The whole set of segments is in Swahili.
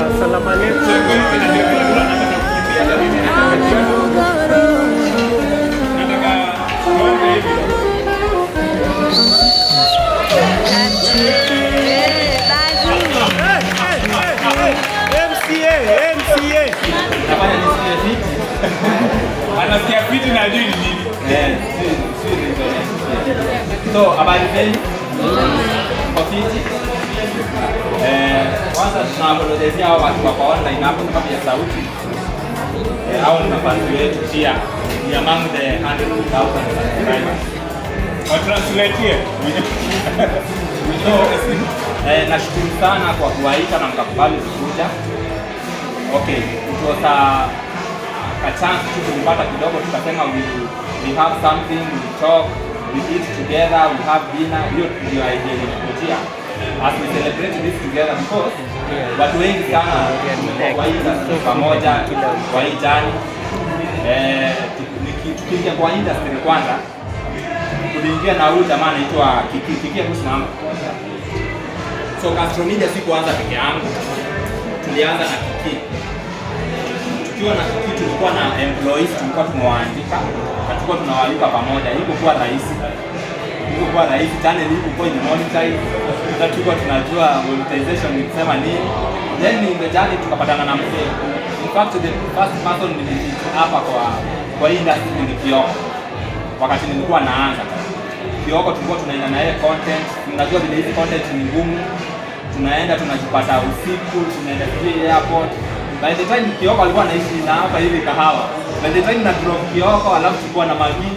Assalamu alaikum. Nataka tuanze hivi. Hey, hey, hey. MCA, MCA. Nafanya nisikie fiti. Anasikia fiti na ajui ni nini. Eh, si si. So, habari zenu? Kwa fiti? Eh, kwanza tunawapolezea hao watu wako online hapo sababu ya sauti. Eh, hao ni mafans wetu pia. Ni among the 100,000 subscribers. Watranslatie. So, nashukuru sana kwa kuwaita na mkakubali kukuja. Okay, it was a chance tu tulipata kidogo, tukasema we have something, we talk, we eat together, we have dinner. Hiyo ndio idea ilikujia as we celebrate this together, because watu wengi sana tumekuwa kwa hii industry pamoja kwa hii journey. Eh, tukiingia kwa industry kwanza tuliingia na huyu jamaa anaitwa Kiki. Kiki, hebu simama. So Castro Media sikuanza peke yangu, tulianza na Kiki. Tukiwa na Kiki tulikuwa na employees, tulikuwa tumewaandika na tulikuwa tunawalipa pamoja. Haikuwa rahisi, haikuwa rahisi. Channel ilikuwa ime monetize, na tulikuwa tunajua monetization ni kusema nini. Then in the journey tukapatana na mzee. In fact, the first person nilimeet hapa kwa industry ni Kioko. Wakati nilikuwa naanza Kioko, tulikuwa tunaenda na yeye content. Unajua vile hizi content ni ngumu, tunaenda tunajipata usiku, tunaenda sijui airport. By the time Kioko alikuwa anaishi na hapa hivi Kahawa. By the time na drop Kioko, alafu tulikuwa na Magi,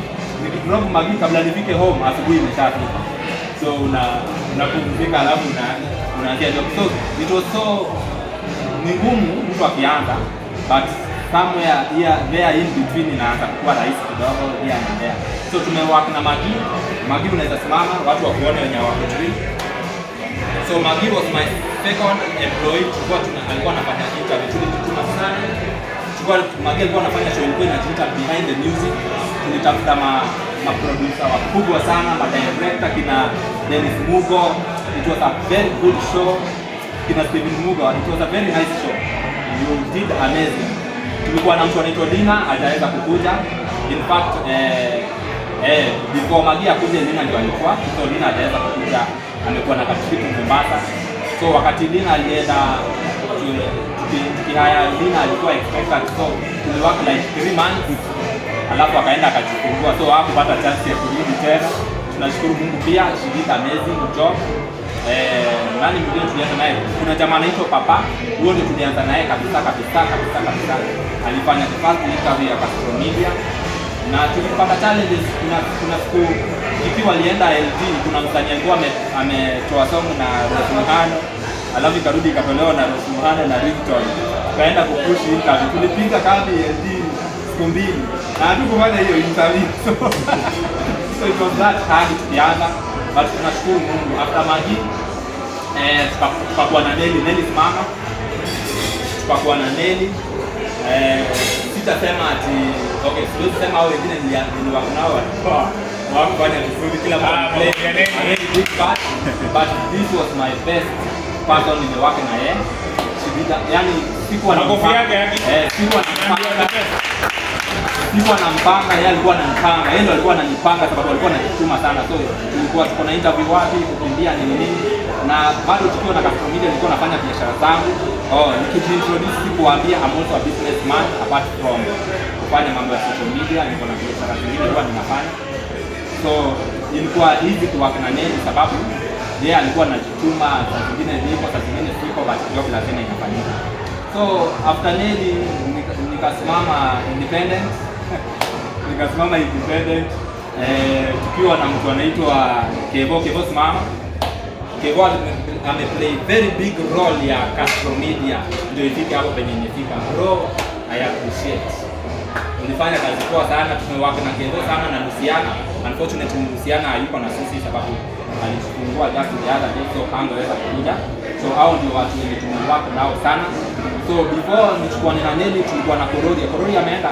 nikidrop Magi kabla nifike home asubuhi imeshafika. So unapumzika alafu unaanzia job. So it was so ni ngumu mtu akianza, but somewhere here there in between inaanza kuwa rahisi kidogo here and there. So tumework na Magi. Magi, unaweza simama watu wakuone wenye hawakujui. So Magi was my second employee. Tulikuwa tuna alikuwa anafanya interview, tulijituma sana. Tulikuwa Magi alikuwa anafanya show ilikuwa inajiita Behind the Music. Tulitafuta ma producer wakubwa sana, ma director kina Dennis Mugo. It was a very good show. Kina Steven Mugo, it was a very nice show. You did amazing. Tulikuwa na mtu anaitwa Dina, hajaweza kukuja. In fact, before Magi akuje, Lina ndio alikuwa. So Lina hajaweza kukuja, amekuwa na katrip Mombasa. So wakati Lina alienda, tukihire Lina alikuwa expectant, so tuliwork like 3 months, alafu akaenda akajifungua, so hakupata chance ya kurudi tena. Tunashukuru Mungu pia, she did amazing job. Nani mwingine tulianza naye? Kuna jamaa anaitwa Papa, huo ndio tulianza naye kabisa kabisa kabisa kabisa. Alifanya the first interview ya Castro Media na tulipata challenges. Kuna siku Kiki walienda LD, kuna msanii alikuwa ametoa song na Rose Muhando, alafu ikarudi ikatolewa na Rose Muhando na Ringtone. Tukaenda kupush interview, tulipiga kambi LD siku 2 na hatukufanya hiyo interview, so it was that hard tukianza, but tunashukuru Mungu after Magi tukakuwa na Nelly. Nelly, simama. Tukakuwa na Nelly. Sitasema ati, okay, siwezi sema hao wengine niliwork nao walikuwa hawakufanya vizuri, kila mtu Ah, play mambo ya Nelly. a very big part, but this was my best person nimework na yeye. She did yani sikuwa na Makofi mpanga. yake yake. Eh, sikuwa na Anaambiwa mpanga, the best. Sikuwa nampanga, yeye alikuwa ananipanga, yeye ndo alikuwa ananipanga sababu alikuwa anajituma sana. So tulikuwa tuko na interview wapi, kukimbia nini nini, na bado tukiwa na Castro Media nilikuwa nafanya biashara zangu. Oh, nikijiintroduce sikuwaambia I'm also a businessman apart from kufanya mambo ya social media, niko na biashara zingine huwa ninafanya. So ilikuwa easy kuwork na Nelly sababu yeye alikuwa anajituma, saa zingine niko, saa zingine siko, but job lazima inafanyika. So after Nelly nikasimama independent tukiwa na mtu anaitwa Kevo. Kevo, simama. Kevo ameplay very big role ya Castro Media ndio ifike hapo penye imefika. Bro, I appreciate. Ulifanya kazi poa sana, tumework na Kevo sana na Luciana. Unfortunately, Luciana hayuko na sisi sababu alijifungua just the other day, so hangeweza kukuja. So hao ndio watu wenye tumework nao sana. So before nichukuane na Nelly tulikuwa na Korori. Korori ameenda.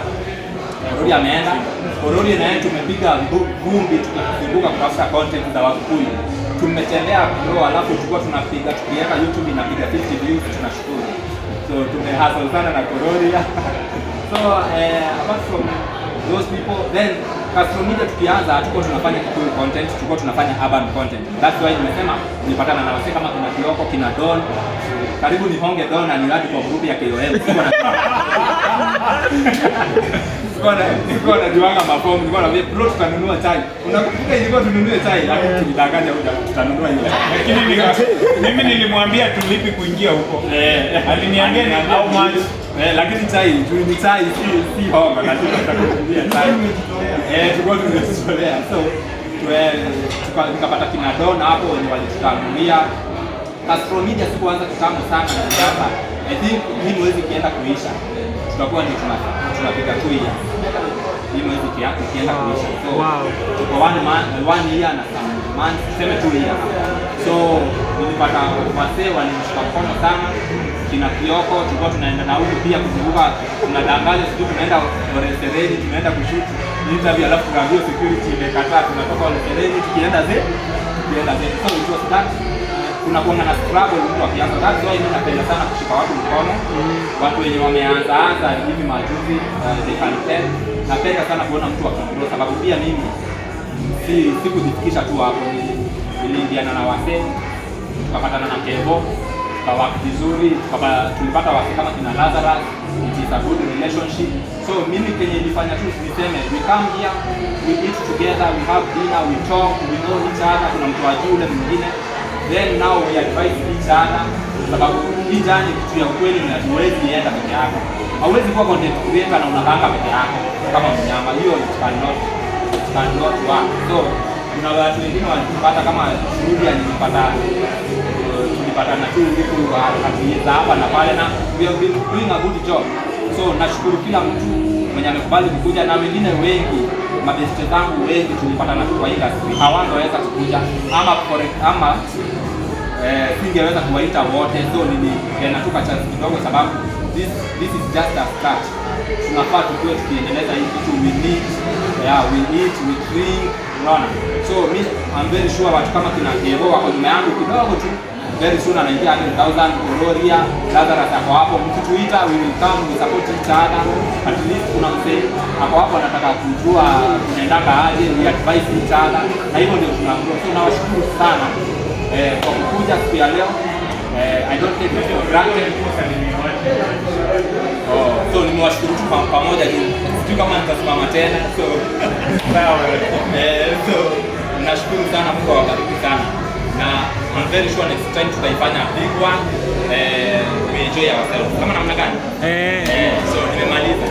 Korori ameenda. Korori na yeye tumepiga vumbi tukizunguka kutafuta content za Wakikuyu. Tumetembea, bro, alafu tulikuwa tunapiga, tukiweka YouTube inapiga 50 views. So tumehustle sana na Kororia. So apart from those people, then Castro Media tukianza hatukuwa tunafanya Kikuyu content, tulikuwa tunafanya urban content. That's why nimesema nilipatana na wasee kama kina Kioko, kina Don. Karibu nihonge Don na niradi kwa group ya KOM. Sikuwa najuanga mafomu, nilikuwa naambia, "Bro, tutanunua chai." Unakumbuka ilikuwa tununue chai, lakini tulidanganya huyu tutanunua ile. Lakini mimi nilimwambia tulipi kuingia huko. Aliniambia ni how much. Eh, lakini chai, juu ni chai, si hongo, lakini tutakununulia chai. Eh, tulikuwa tumejitolea. So nikapata kina Don hapo wenye walitutangulia. Castro Media sikuanza kitambo sana, nilianza, I think hii mwezi ikienda kuisha tutakuwa ndio tunapiga 2 years. Hii mwezi ikienda kuisha. So tuko one month, 1 year na some months, tuseme 2 years. So nilipata wasee walinishika mkono sana, kina Kioko, tulikuwa tunaenda na huku pia kuzunguka, tunadanganya sijui tunaenda Olesereni, tunaenda kushoot interview, alafu tunaambiwa security imekataa, tunatoka Olesereni tukienda ze. So it was that kuna kuanga na struggle mtu akianza. That's why mimi napenda sana kushika watu mkono, watu wenye wameanza anza hivi majuzi, they can tell. Napenda sana kuona mtu akigrow, sababu pia mimi si sikujifikisha tu hapo, niliingiana na wasee, tukapatana na Kevo, tukawork vizuri, tulipata wasee kama kina Lazarus. It is a good relationship. So mimi kenye ilifanya tu niseme, we come here, we eat together, we have dinner, we talk, we know each other, kuna mtu ajui ule mwingine, then now we advise each other, sababu hii journey, kitu ya ukweli ni ati huwezi enda peke yako. Hauwezi kuwa content creator na unakaanga peke yako kama mnyama. Hiyo it cannot work. So kuna watu wengine walitupata kama Julia, nilipata, tulipatana tu huku harakati za hapa na pale, na we have been doing a good job. So nashukuru kila mtu mwenye amekubali kukuja, na wengine wengi, mabeste zangu wengi tulipatana tu kwa industry, hawangeweza kukuja ama singeweza kuwaita wote, so nilipeana tu chance kidogo, sababu this is just a start. Tunafaa tukiwe tukiendeleza hii kitu, we meet, yeah, we eat, we drink, unaona. So mi I'm very sure watu kama kina Kevo wako nyuma yangu kidogo tu, very soon anaingia 100,000. Gloria, Lazarus ako hapo, mkituita we will come, we support each other. At least kuna msee ako hapo anataka kujua tunaendanga aje, we advise each other, na hivyo ndio tuna grow. So nawashukuru sana kwa kukuja siku ya leo. I don't take it for granted. Oh, so nimewashukuru tu pamoja juu sijui kama nitasimama tena, so Sawa. So nashukuru sana, Mungu awabariki sana, na I'm very sure next time tutaifanya big one, we enjoy ourselves. Kama namna gani? Eh. So nimemaliza.